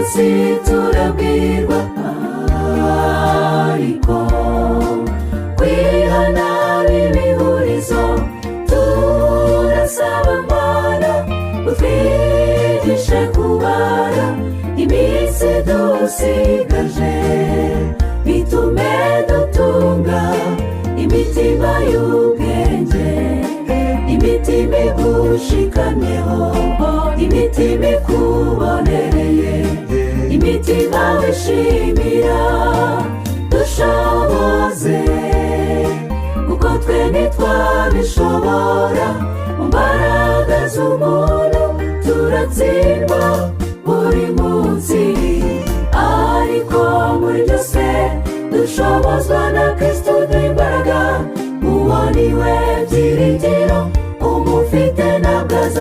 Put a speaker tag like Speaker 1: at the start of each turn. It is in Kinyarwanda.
Speaker 1: Munsi turabwirwa, ariko kwihana b'ibihurizo. Turasaba Mana utwigishe kubara iminsi dusigaje, bitume dutunga imitima y'ubwenge, imitima igushikamyeho, imitima ikubonereye, imitima wishimira. Dushoboze, kuko twe ntitwabishobora. Mu mbaraga z'umuntu turatsindwa buri munsi, ariko muri byose dushobozwa na Kristo uduha imbaraga. Uwo ni we byiringiro.